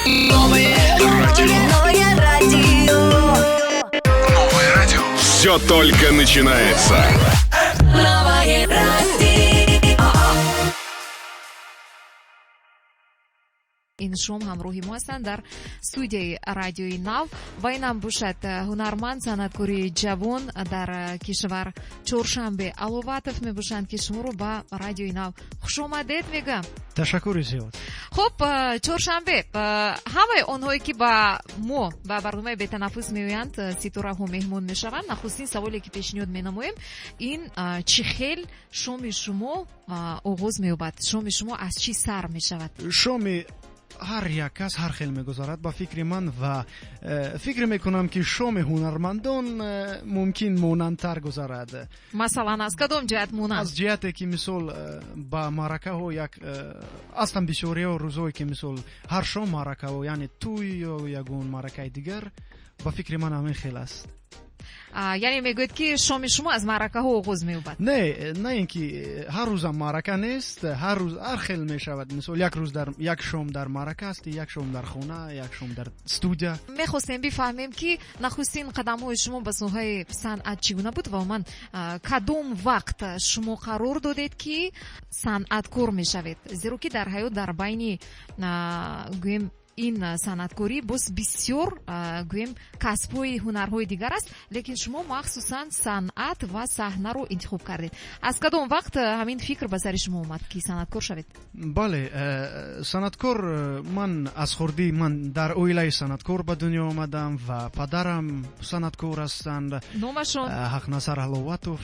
Новое радио. Новое радио. Новое радио. Все только начинается. Новое радио. Ин шом ҳамроҳи мо ҳастанд дар студияи Радиои Нав ва инам бошад ҳунарманд, санъаткори ҷавон дар кишвар Чоршанбе Аловатов мебошанд, ки шуморо ба Радиои Нав хушомадед мегӯям. Ташаккури зиёд. Хуб, Чоршанбе, ҳамаи онҳое, ки ба мо ба барномаи «Бетанаффус» меоянд, ситораҳо меҳмон мешаванд. Нахустин саволе, ки пешниҳод менамоем, ин: чӣ хел шоми шумо оғоз меёбад, шоми шумо аз чӣ сар мешавад? Шоми ҳар як кас ҳар хел мегузарад, ба фикри ман, ва фикр мекунам, ки шоми ҳунармандон мумкин монандтар гузарад. Масалан, аз кадом ҷиҳат монанд? Аз ҷиҳате, ки мисол ба маъракаҳо як астан бисёриҳо рӯзое, ки мисол ҳар шом маъракаҳо, яъне тӯй ё ягон маъракаи дигар, ба фикри ман, ҳамин хел аст. Яъне мегӯед, ки шоми шумо аз маъракаҳо оғоз меёбад? Не, на ин ки ҳар рӯзам маърака нест, ҳар рӯз ҳар хел мешавад. Мисол, як рӯз дар як шом дар маърака ҳастӣ, як шом дар хона, як шом дар студия. Мехостем бифаҳмем, ки нахустин қадамҳои шумо ба соҳаи санъат чӣ гуна буд ва умуман кадом вақт шумо қарор додед, ки санъаткор мешавед, зеро ки дар ҳаёт дар байни, гӯем, ин санъаткорӣ боз бисёр, гӯем, касбҳои ҳунарҳои дигар аст, лекин шумо махсусан санъат ва саҳнаро интихоб кардед. Аз кадом вақт ҳамин фикр ба сари шумо омад, ки санъаткор шавед? Бале, санъаткор ман аз хурдӣ, ман дар оилаи санъаткор ба дунё омадам ва падарам санъаткор ҳастанд. Номашон? Ҳақназар Ҳаловатов.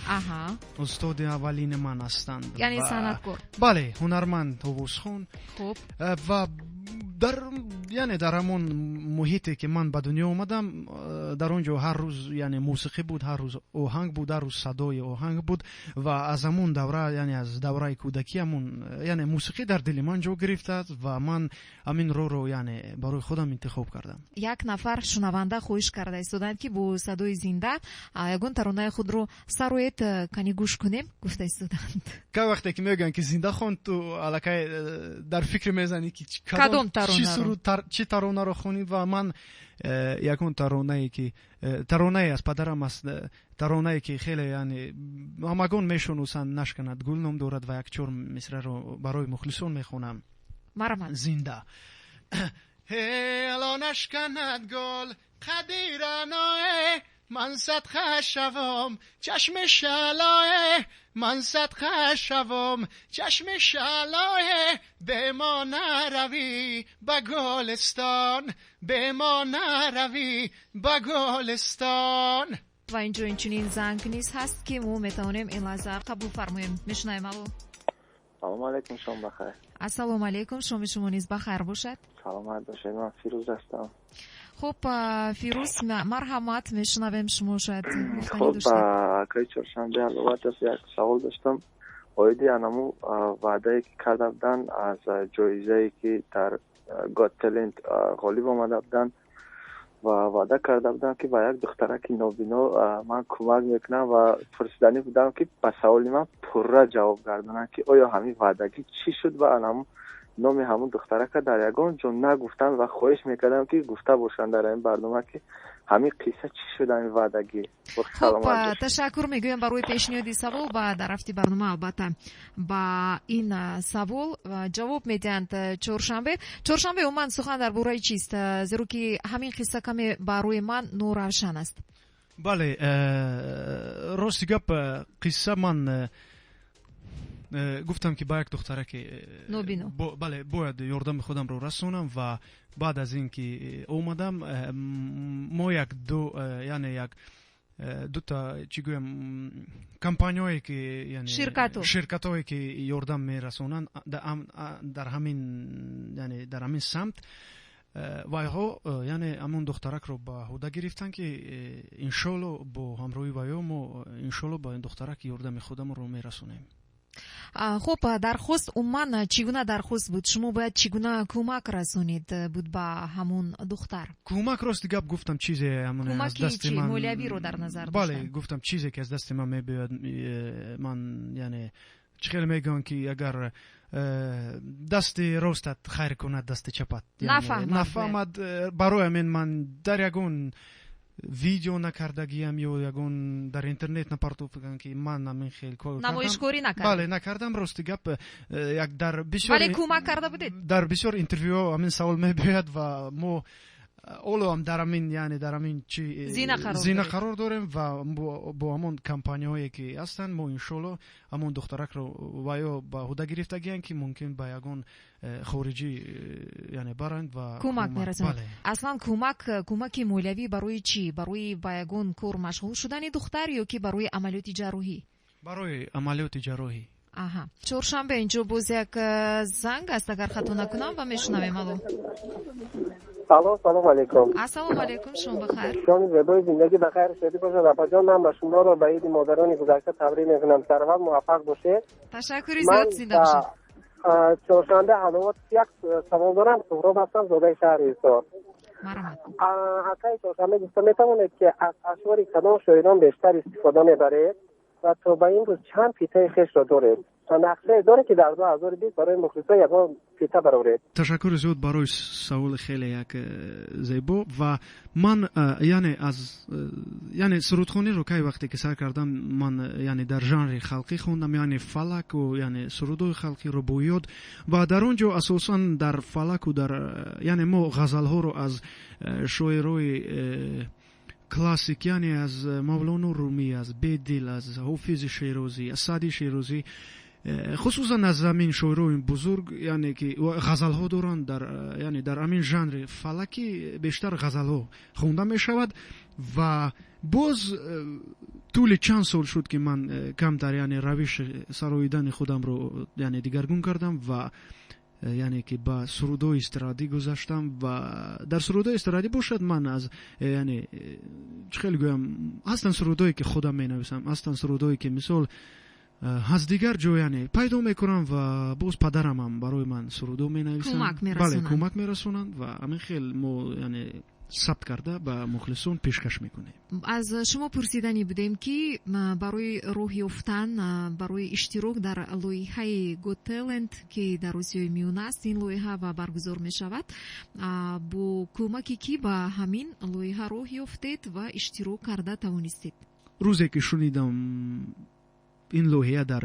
Устоди аввалини ман ҳастанд. Яъне санъаткор. Бале, ҳунарманд, овозхон. Ва дар, яъне дар ҳамон муҳите, ки ман ба дунё омадам, дар он ҷо ҳар рӯз, яъне мусиқӣ буд, ҳар рӯз оҳанг буд, ҳар рӯз садои оҳанг буд ва аз ҳамон давра, яъне аз давраи кӯдакӣ, ҳамон, яъне мусиқӣ дар дили ман ҷо гирифтааст ва ман ҳамин роҳро, яъне барои худам интихоб кардам. Як нафар шунаванда хоҳиш карда истоданд, ки бо садои зинда ягон таронаи худро сароед, кани гӯш кунем, гуфта истоданд. Ка вақте ки мегӯянд, ки зинда хон, ту аллакай дар фикр мезанӣ, ки кадом чӣ суруд, чӣ таронаро хонӣ. Ва ман ягон таронае, ки таронае аз падарам аст, таронае, ки хеле, яъне ҳамагон мешунусанд, «Нашканад гул» ном дорад ва як чор мисраро барои мухлисон мехонам. Марҳамат. Зинда. Ҳело, нашканад гул қади раное, ман садқа шавом чашми шалое, ман садқа шавом чашми шалое, бемо наравӣ ба гулистон, бемо наравӣ ба гулистон. Ва инҷо инчунин занг низ ҳаст, ки мо метавонем ин лаҳза қабул фармоем. Мешунавем, алло. Салому алайкум, шом бахайр. Ассалому алайкум, шоми шумо низ бахайр бошад. Саломат бошед, ман Фирӯз ҳастам. Хуб, Фирӯз, марҳамат, мешунавем шумо, шояд гуфтанӣ Хуб, доштед. Акаи Чоршанбе Аловатов, як савол доштам оиди анаму ваъдае, ки карда буданд аз ҷоизае, ки дар Got Talent ғолиб омада буданд ва ваъда карда буданд, ки ба як духтараки нобино ман кӯмак мекунам, ва пурсиданӣ будам, ки ба саволи ман пурра ҷавоб гардонанд, ки оё ҳамин ваъдагӣ чӣ шуд ва анаму номи ҳамун духтарака дар ягон ҷо нагуфтанд ва хоҳиш мекардам, ки гуфта бошанд дар ин барнома, ки ҳамин қисса чӣ шуд, ҳамин ваъдагӣ. Хуб, ташаккур мегӯям барои пешниҳоди савол ва дар рафти барнома албатта ба ин савол ҷавоб медиҳанд Чоршанбе. Чоршанбе, умуман сухан дар бораи чист, зеро ки ҳамин қисса каме барои ман норавшан аст? Бале, рости гап, қисса ман гуфтам, ки ба як духтараке нобино бале, бояд ёрдами худамро расонам ва баъд аз ин ки омадам, мо як ду, яъне як дута, чӣ гӯям, компанияое, ки яъне ширкатҳо. Ширкатҳое, ки ёрдам мерасонанд дар ҳамин, яъне дар ҳамин самт, вайҳо, яъне ҳамон духтаракро ба ҳуда гирифтанд, ки иншолло бо ҳамроҳи вайҳо мо иншолло ба ин духтарак ёрдами худамонро мерасонем. Хуб, дархост умуман чӣ гуна дархост буд? Шумо бояд чӣ гуна кӯмак расонид буд ба ҳамон духтар? Кӯмак, рости гап, гуфтам, чизе ҳамон аз кӯмаки дасти чӣ ман молиявиро дар назар Бале, доштанд? гуфтам, чизе ки аз дасти ман мебиёяд, ман, яъне чӣ хеле мегӯянд, ки агар Дасти ростат хайр кунад, дасти чапат нафаҳмад. Барои ҳамин ман дар ягон видео накардагиам ё ягон дар интернет напартофтам, ки ман ҳамин хел кор намоишкорӣ накардам. Бале, накардам. Рости гап, як дар бисёр, вале кӯмак карда будед. Дар бисёр интервюҳо ҳамин савол мебиёяд ва мо ҳоло ҳам дар ҳамин, яъне дар ҳамин чи зина қарор дорем ва бо ҳамон компанияҳое ки ҳастанд, мо иншоалло ҳамон духтаракро ва ё ба ҳуда гирифтагианд, ки мумкин ба ягон хориҷӣ яъне баранд ва кӯмак мерасонанд. Аслан кӯмак, кӯмаки молиявӣ барои чӣ? Барои ба ягон кор машғул шудани духтар ё ки барои амалиёти ҷарроҳӣ? Барои амалиёти ҷарроҳӣ. Аҳа, Чоршанбе, инҷо боз як занг аст, агар хато накунам, ва мешунавем. Алло. Алло, салом алейкум. Ассалому алейкум, шом бахайр. Шоми зебои зиндагӣ ба хайру шодӣ бошад. Апаҷон, ман ба шуморо ба иди модарони гузашта табрик мекунам. Сараввал муваффақ бошед. Ташаккури зиёд, зинда бошед. Чоршанбе Ҳаловат, як савол дорам. Суҳроб ҳастам, зодаи шаҳри Ҳисор. Марҳамат. Акаи Чоршанбе, гуфта метавонед, ки аз ашъори кадом шоирон бештар истифода мебаред ва то ба имрӯз чанд фитаи хешро доред ва нақшае доред, ки дар 2020 барои мухлисо ягон фита бароред? Ташаккури зиёд барои саволи хеле як зебо. Ва ман яъне аз яъне сурудхониро кай вақте ки сар кардам, ман яъне дар жанри халқӣ хондам, яъне фалаку, яъне сурудҳои халқиро бо ёд, ва дар он ҷо асосан дар фалаку, дар яъне мо ғазалҳоро аз шоирои классик, яъне аз Мавлоно Румӣ, аз Бедил, аз Ҳофизи Шерозӣ, аз Саъди Шерозӣ, хусусан аз ҳамин шоирои бузург, яъне ки ғазалҳо доранд, дар яъне дар ҳамин жанри фалакӣ бештар ғазалҳо хонда мешавад. Ва боз тӯли чанд сол шуд, ки ман камтар яъне равиши сароидани худамро яъне дигаргун кардам ва яъне ки ба сурудҳои эстрадӣ гузаштам. Ва дар сурудҳои эстрадӣ бошад, ман аз яъне чӣ хел гӯям, ҳастанд сурудҳое ки худам менависам, ҳастанд сурудҳое ки мисол аз дигар ҷо яъне пайдо мекунам, ва боз падарамам барои ман сурудҳо менависанд, бале, кӯмак мерасонанд, ва ҳамин хел мо яъне сабт карда ба мухлисон пешкаш мекунем. Аз шумо пурсиданӣ будем, ки барои роҳ ёфтан, барои иштирок дар лоиҳаи Got Talent, ки дар Осиёи Миёна аст ин лоиҳа ва баргузор мешавад, бо кӯмаки кӣ ба ҳамин лоиҳа роҳ ёфтед ва иштирок карда тавонистед? Рӯзе ки шунидам ин лоиҳа дар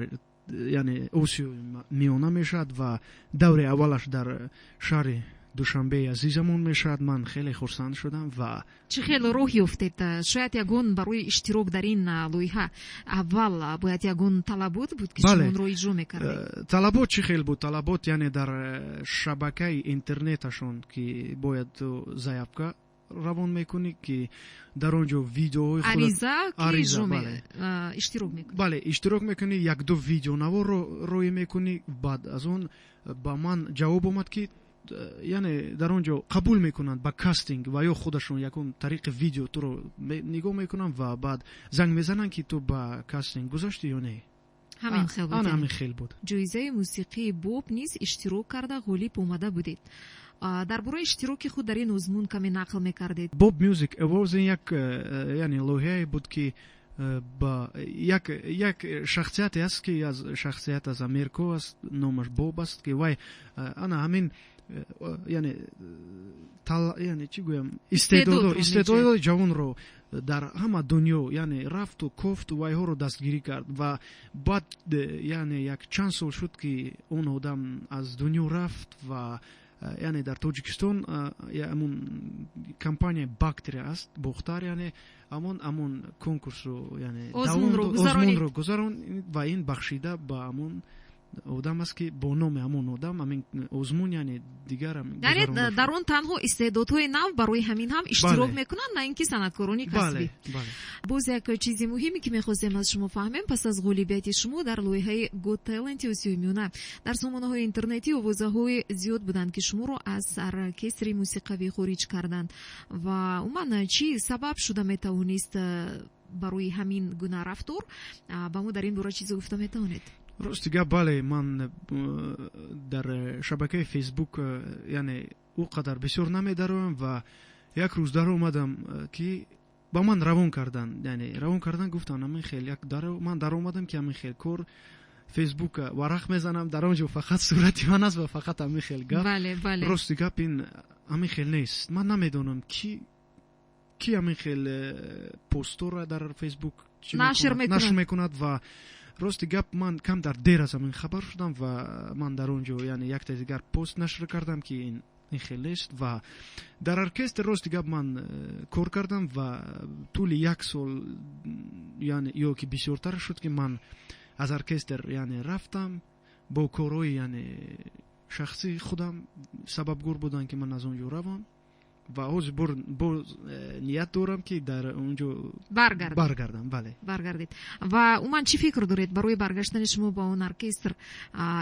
яъне Осиёи Миёна мешавад ва даври аввалаш дар шаҳри Душанбеи азизамон мешавад, ман хеле хурсанд шудам. Ва чӣ хел роҳ ёфтед? Шояд ягон барои иштирок дар ин лоиҳа аввал бояд ягон талабот буд, ки шумо онро иҷро мекардед? Талабот чӣ хел буд? Талабот яъне дар шабакаи интернеташон ки бояд заявка равон мекунӣ, ки дар он ҷо видеоҳои ариза, ки иштирок мекунӣ. Бале, иштирок мекунӣ, якду видеонаворро рӯй мекунӣ. Баъд аз он ба ман ҷавоб омад, ки яъне дар он ҷо қабул мекунанд ба кастинг ва ё худашон ягон тариқи видео туро нигоҳ мекунанд ва баъд занг мезананд, ки ту ба кастинг гузашти ё не. Ҳамин хел буд. Ҳамин хел буд. Ҷоизаи мусиқии Боб низ иштирок карда, ғолиб омада будед. Дар бораи иштироки худ дар ин озмун каме нақл мекардед. Bob Music Awards як яъне лоиҳае буд, ки ба як шахсияте аст, ки аз шахсият аз Америко аст, номаш Боб аст, ки вай ана ҳамин яъне яъне чӣ гӯям, истеъдодҳои ҷавонро дар ҳама дунё яъне рафту кофту вайҳоро дастгирӣ кард. Ва баъд яъне як чанд сол шуд, ки он одам аз дунё рафт, ва яъне дар Тоҷикистон ҳамон компания Бактрия аст, Бохтар, яъне ҳамон конкурсро, яъне озмунро гузаронд ва ин бахшида ба ҳамон одам аст, ки бо номи ҳамон одам ҳамин озмун яъне дигарам. Яъне дар он танҳо истеъдодҳои нав барои ҳамин ҳам иштирок мекунанд, на ин ки санъаткорони касбӣ. Боз як чизи муҳиме, ки мехостем аз шумо фаҳмем: пас аз ғолибияти шумо дар лоиҳаи Got Talent Осиёи Миёна дар сомонаҳои интернетӣ овозаҳои зиёд буданд, ки шуморо аз оркестри мусиқавӣ хориҷ карданд, ва умуман чӣ сабаб шуда метавонист барои ҳамин гуна рафтор? Ба мо дар ин бора чизе гуфта метавонед? Рости гап, бале, ман дар шабакаи Фейсбук яъне ӯ қадар бисёр намедароям ва як рӯз даромадам, ки ба ман равон карданд, яъне равон кардан, гуфтанд ҳамин хел як ман даромадам, ки ҳамин хел кор Фейсбук варақ мезанам, дар он ҷо фақат сурати ман аст ва фақат ҳамин хел гап. Бале, бале. Рости гап, ин ҳамин хел нест. Ман намедонам, ки ҳамин хел постора дар Фейсбук нашр мекунад. Ва рости гап, ман кам дар дер аз ҳамин хабар шудам ва ман дар он ҷо, яъне якта дигар пост нашр кардам, ки ин хел нест. Ва дар оркестр, рости гап, ман кор кардам ва тӯли як сол, яъне ё ки бисёртар шуд, ки ман аз оркестр, яъне, рафтам. Бо корҳои, яъне, шахсии худам сабабгор буданд, ки ман аз он ҷо равам. Ва ҳозир боз ният дорам, ки дар он ҷо баргардам. Бале, баргардед. Ва умуман чӣ фикр доред, барои баргаштани шумо ба он оркестр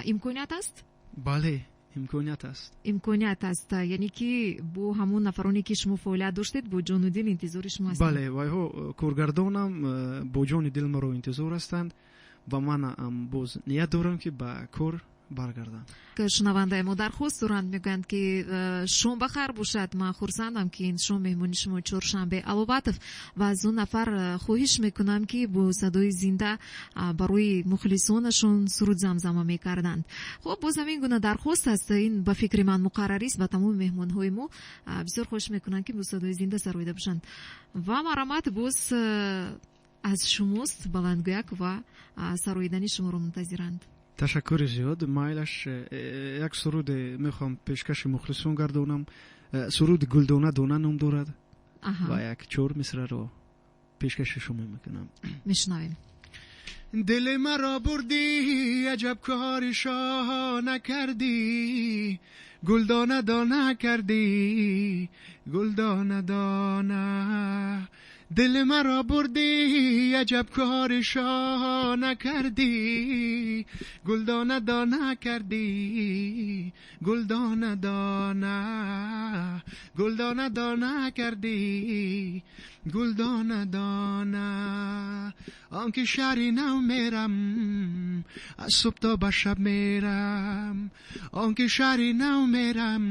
имконият аст? Бале, имконият аст. Имконият аст, яъне ки бо ҳамон нафароне, ки шумо фаъолият доштед, бо ҷону дил интизори шумо ҳастанд? Бале, вайҳо коргардонам бо ҷони дил маро интизор ҳастанд ва ман боз ният дорам, ки ба кор баргардам. Шунавандаи мо дархост доранд, мегӯянд, ки шом бахайр бошад, ман хурсандам, ки ин шом меҳмони шумо Чоршанбе Аловатов, ва аз он нафар хоҳиш мекунам, ки бо садои зинда барои мухлисонашон суруд замзама мекарданд. Хуб, боз ҳамин гуна дархост аст, ин ба фикри ман муқаррарист ба тамоми меҳмонҳои мо, бисёр хоҳиш мекунанд, ки бо садои зинда сароида бошанд. Ва марҳамат, боз аз шумост баландгӯяк ва сароидани шуморо мунтазиранд. Ташаккури зиёд. Майлаш, як суруде мехоҳам пешкаши мухлисон гардонам. Суруди «Гулдона дона» ном дорад ва як чор мисраро пешкаши шумо мекунам. Мешунавем. Дили маро бурдӣ, аҷаб кори шоҳ накардӣ, гулдона дона кардӣ, гулдона дона. Дили маро бурдӣ, аҷаб кори шоҳ накардӣ, гулдона дона кардӣ, гулдона дона, гулдона дона кардӣ, гулдона дона. Он ки шаҳри нав мерам, аз субҳ то ба шаб мерам, он ки шаҳри нав мерам,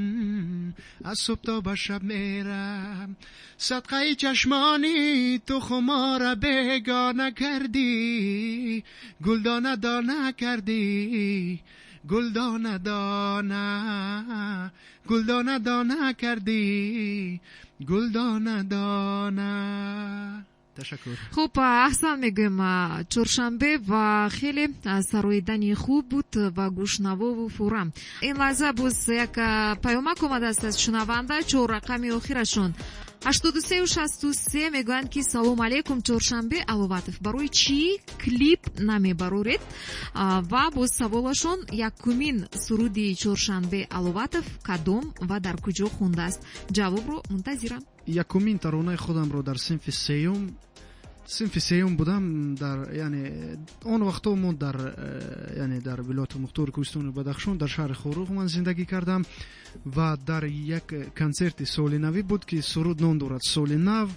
аз субҳ то ба шаб мерам. Садқаи чашмони ту хумора бегона кардӣ, гулдона дона кардӣ, гулдона дона, гулдона дона кардӣ, гулдона дона. Ташаккур. Хуб, аҳсан мегӯем Чоршанбе, ва хеле сароидани хуб буд ва гӯшнавову фурам. Ин лаҳза боз як паёмак омадааст аз шунаванда, чор рақами охирашон 8363, мегӯянд, ки салом алейкум, Чоршанбе Аловатов, барои чӣ клип намебароред? Ва боз саволашон: якумин суруди Чоршанбе Аловатов кадом ва дар куҷо хондааст? Ҷавобро мунтазирам. Якумин таронаи худамро дар синфи сеюм будам, дар, яъне, он вақтҳо мо дар, яъне, дар вилояти мухтори Кӯҳистони Бадахшон, дар шаҳри Хоруғ ман зиндагӣ кардам ва дар як консерти соли навӣ буд, ки суруд ном дорад «Соли нав».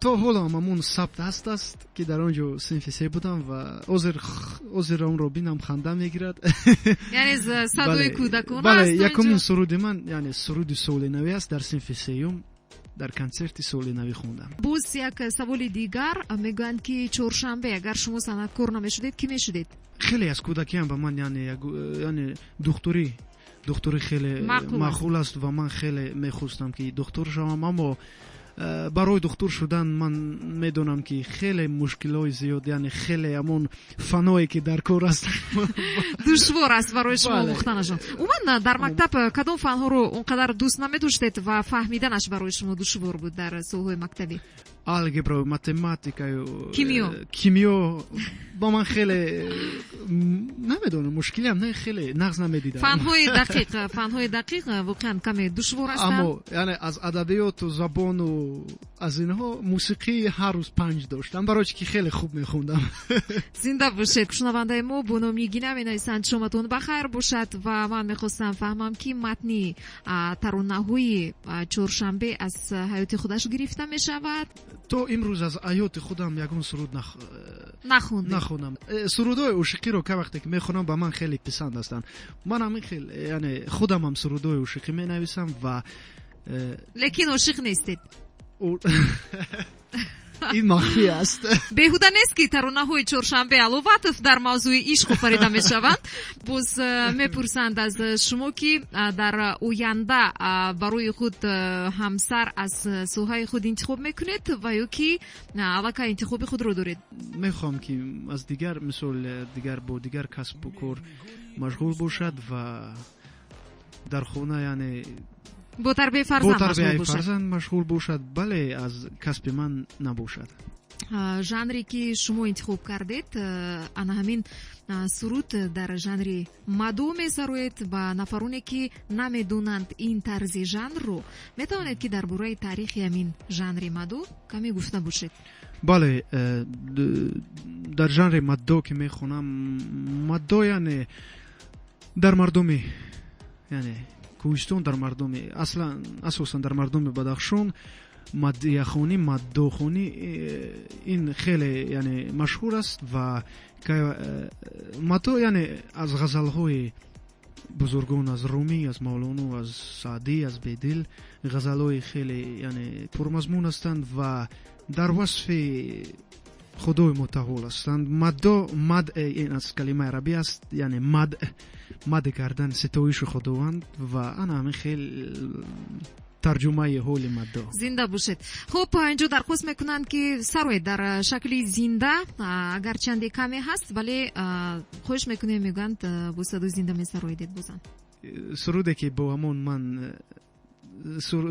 То ҳоло ҳам ҳамон сабт ҳаст, ки дар он ҷо синфи се будам ва ҳозир онро бинам, ханда мегирад. Яъне садои кӯдакона. Бале, якумин суруди ман, яъне, суруди соли навӣ аст, дар синфи сеюм дар консерти соли навӣ хондам. Боз як саволи дигар, мегӯянд, ки Чоршанбе, агар шумо санъаткор намешудед, кӣ мешудед? Хеле аз кӯдакиам ба ман, яъне духтури хеле маъқул аст ва ман хеле мехостам, ки духтур шавам, аммо барои духтур шудан ман медонам, ки хеле мушкилҳои зиёд, яъне хеле ҳамон фаное, ки дар кор аст. Душвор аст барои шумо омӯхтанашон. Умуман дар мактаб кадом фанҳоро он қадар дӯст намедоштед ва фаҳмиданаш барои шумо душвор буд дар солҳои мактабӣ? Алгебра, математикаю кимиё. Кимиё ба ман хеле, намедонам, мушкилиам не, хеле нағз намедидам. Фанҳои дақиқ воқеан каме душвор ҳастанд. Аммо, яъне, аз адабиёту забону аз инҳо, мусиқӣ ҳар рӯз 5 доштам, барои чи ки хеле хуб мехондам. Зинда бошед. Шунавандаи мо бо номи Нигина менависанд: шоматон бахайр бошад, ва ман мехостам фаҳмам, ки матни таронаҳои Чоршанбе аз ҳаёти худаш гирифта мешавад? То имрӯз аз ҳаёти худам ягон суруд нахондед? Нахондам. Сурудҳои ошиқиро ка вақте ки мехонам, ба ман хеле писанд ҳастанд. Ман ҳамин хел, яъне, худамам сурудҳои ошиқӣ менависам ва Лекин ошиқ нестед? Ин махфӣ аст. Беҳуда нест, ки таронаҳои Чоршанбе Аловатов дар мавзӯи ишқ офарида мешаванд. Боз мепурсанд аз шумо, ки дар оянда барои худ ҳамсар аз соҳаи худ интихоб мекунед ва ё ки аллакай интихоби худро доред? Мехоҳам, ки аз дигар, мисол, дигар бо дигар касбу кор машғул бошад ва дар хона, яъне бо тарбияи бо фарзанд машғул тарбияи бошад. Фарзанд машғул бошад, бале, аз касби ман набошад. Жанре ки шумо интихоб кардед, ана ҳамин суруд дар жанри мадо месароед. Ба нафароне, ки намедонанд ин тарзи жанрро, метавонед, ки дар бораи таърихи ҳамин жанри мадо каме гуфта бошед? Бале, дар жанри маддо ки мехонам, маддо яъне дар мардуми, яъне кӯҳистон, дар мардуми, аслан, асосан дар мардуми Бадахшон маддияхонӣ, маддохонӣ ин хеле, яъне, машҳур аст ва маддо яъне аз ғазалҳои бузургон, аз Румӣ, аз Мавлоно, аз Саъдӣ, аз Бедил ғазалҳои хеле, яъне, пурмазмун ҳастанд ва дар васфи Худои мутаол ҳастанд. Маддо, мад, ин аз калимаи арабӣ аст, яъне мад, мад кардан, ситоиши Худованд ва ана ҳамин хел тарҷумаи ҳоли маддо. Зинда бошед. Хуб, инҷо дархост мекунанд, ки сароед дар шакли зинда, агарчанде каме ҳаст, вале хоҳиш мекунем, мегӯянд, бо садои зинда месароидед бозам. Суруде ки бо ҳамон ман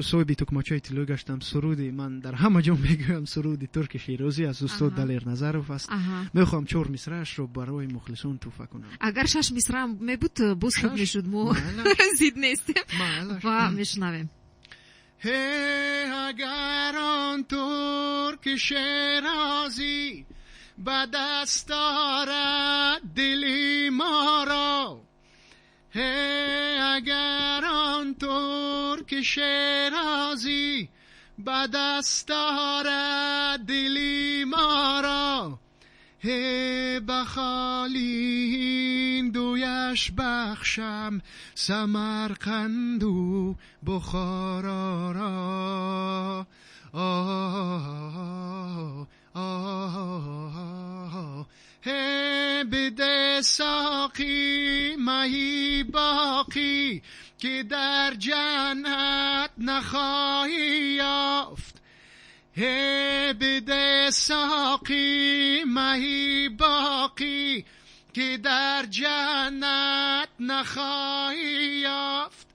соҳиби тукмачаи тиллоӣ гаштам, суруди ман дар ҳама ҷо мегӯям, суруди Турки Шерозӣ аз устод Далер Назаров аст. Мехоҳам чор мисраашро барои мухлисон тӯҳфа кунам. Агар шаш мисра мебуд, боз хуб Шаш? мешуд, мо Майлаш. зид нестем Майлаш. ва мешунавем. Ҳе, агар он турки шерозӣ ба даст орад дили моро, ҳе, агар он турки шерозӣ ба даст орад дили моро, ҳе, ба холи ҳиндуяш бахшам Самарқанду Бухороро. Ҳе, биде соқӣ маҳи боқӣ, ки дар ҷаннат нахоҳӣ ёфт. Ҳе, биде соқӣ маҳи боқӣ, ки дар ҷаннат нахоҳӣ ёфт.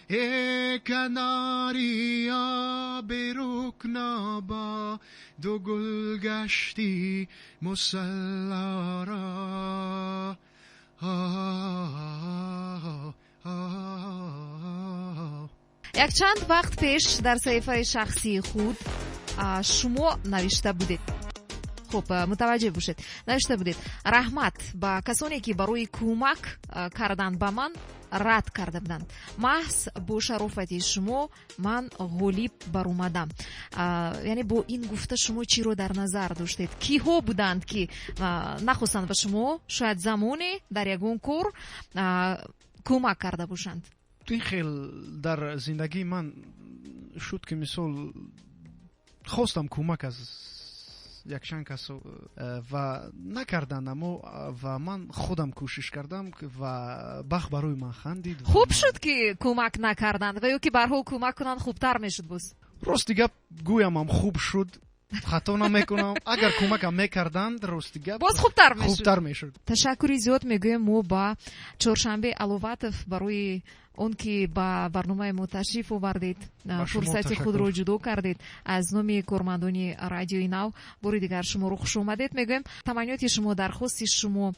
Э, канори оби Рукнобо ду гул гаштӣ мусаллоро. Якчанд вақт пеш дар саҳифаи шахсии худ шумо навишта будед, хуб, мутаваҷҷеҳ бошед, навишта будед: «Раҳмат ба касоне, ки барои кӯмак кардан ба ман рад карда буданд. Маҳз бо шарофати шумо ман ғолиб баромадам». Яъне бо ин гуфта шумо чиро дар назар доштед? Киҳо буданд, ки нахостанд ба шумо шояд замоне дар ягон кор кӯмак карда бошанд? Ин хел дар зиндагии ман шуд, ки мисол хостам кӯмак аз якчанд кас ва накарданд, аммо ва ман худам кӯшиш кардам ва бахт барои ман хандид. Хуб шуд, ки кӯмак накарданд, ва ё ки барҳол кӯмак кунанд, хубтар мешуд боз? Рости гап гӯямам, хуб шуд, хато намекунам. Агар кӯмакам мекарданд, рости гап, боз хубтар мешуд. Хубтар мешуд. Ташаккури зиёд мегӯем мо ба Чоршанбе Аловатов барои он ки ба барномаи мо ташриф овардед, Ба шумо фурсати ташаккур. худро ҷудо кардед. Аз номи кормандони Радиои Нав бори дигар шуморо хушомадед мегӯем. Таманниёти шумо, дархости шумо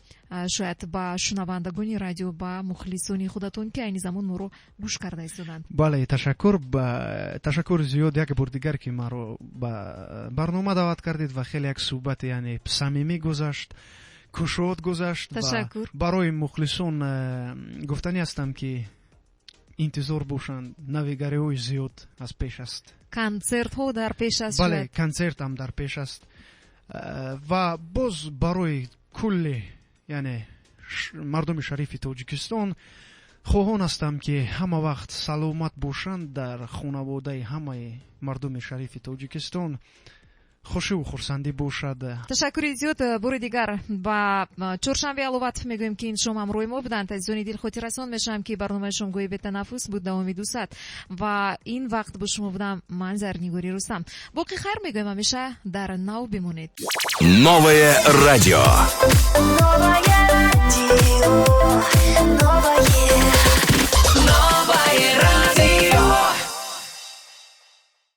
шояд ба шунавандагони радио, ба мухлисони худатон, ки айни замон моро гӯш карда истоданд. Бале, ташаккур, ба ташаккури зиёд як бор дигар, ки маро ба барнома даъват кардед ва хеле як суҳбати, яъне, самимӣ гузашт, кушод гузашт. Ва Ташаккур. барои мухлисон гуфтанӣ ҳастам, ки интизор бошанд, навигариҳои зиёд аз пеш аст. Консертҳо дар пеш аст. Бале. Шояд. Консертам дар пеш аст. Ва боз барои кулли, яъне, мардуми шарифи Тоҷикистон хоҳон ҳастам, ки ҳама вақт саломат бошанд. Дар хонаводаи ҳамаи мардуми шарифи Тоҷикистон Хушиву хурсандӣ бошад. Ташаккури зиёд. Бори дигар ба Чоршанбе Аловатов мегӯем, ки ин шом ҳамроҳи мо буданд. Азизони дил, хотиррасон мешавам, ки барномаи шомгоҳи бетанаффус буд давоми 2 соат ва ин вақт бо шумо будам ман, Зарнигори Рустам. Боқӣ хайр мегӯем, ҳамеша дар нав бимонед. Новое радио.